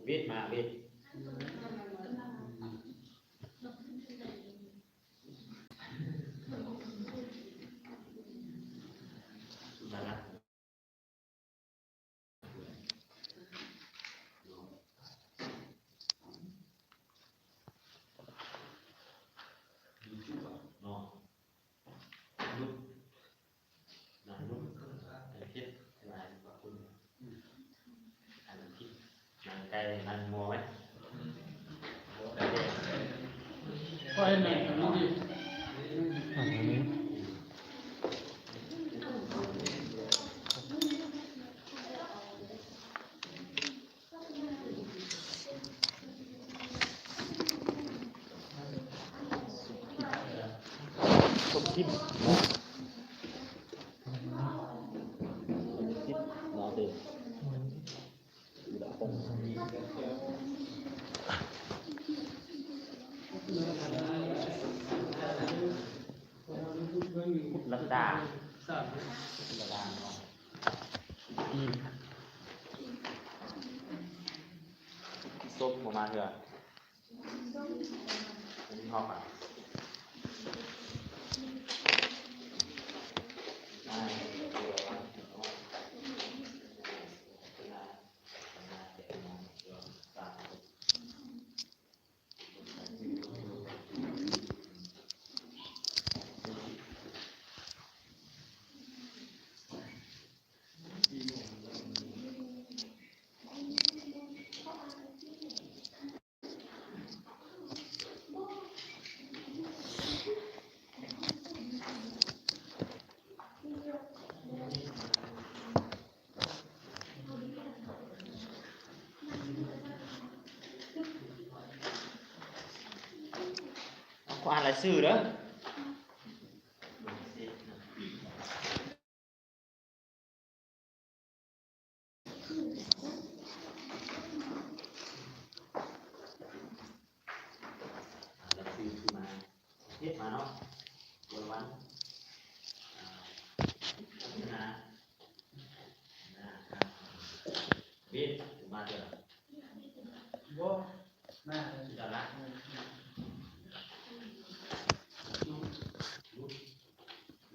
ວິດມາວິດ ລັດດາ ສົບບໍ່ມາເທື່ອ ອັນນີ້ຮອບອ່ະ ຂໍອ່ານລາຍຊື່ເດີ້. ອ່າ ລາຍຊື່ທີ່ມາ ເຮັດມາເນາະ ບົວລະວັນ ອ່າ ພັດທະນາ ນາ ເວດ ມາເທື່ອ ບໍ່ ມາ ສຸດາລັດ ເລ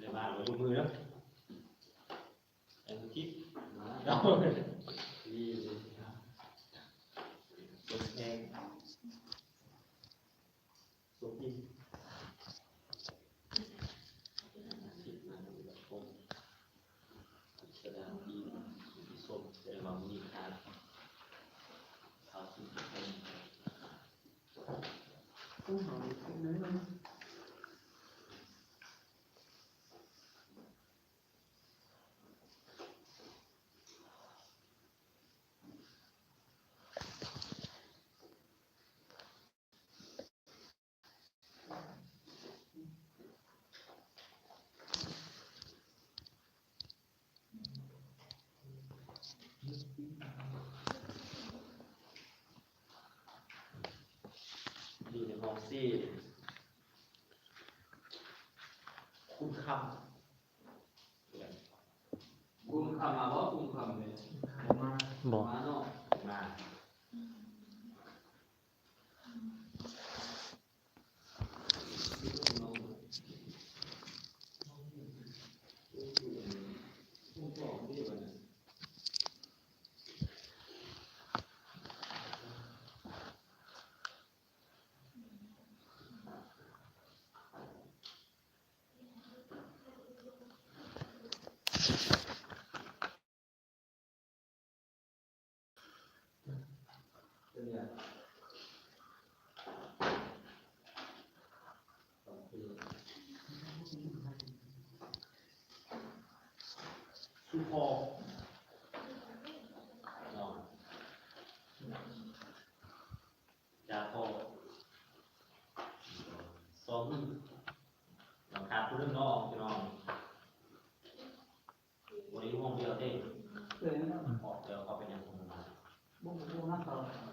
ີຍມາ ຍົກມືເດີ້. ອັນທີ່ມາ ສົມແພງ ສົມຈິງ ສິດມານຸລັດຄົງ ສະດານດີ ສົມ ແຕ່ວ່າມີຄາ ຂາວສຸດເປັນ ຕ້ອງຫາເປັນນັ້ນ. ຢູ່ໃນຫ້ອງສີ່ ຄຸນຄຳ. ກຸມຄຳມາບໍ່? ກຸມຄຳເດ້ ບໍ່ມາ ມາເນາະ ມາ. ສຸພໍ ຈາພໍ ຊອງໜຶ່ງ ຕ້ອງຂາດຜູ້ໜຶ່ງເນາະ ພີ່ນ້ອງ ບໍ່ໄດ້ຢູ່ຫ້ອງດຽວເດ້ ອອກແລ້ວເຂົາໄປຫຍັງຂອງມັນ ບໍ່ ບໍ່ຮັກເຂົາ.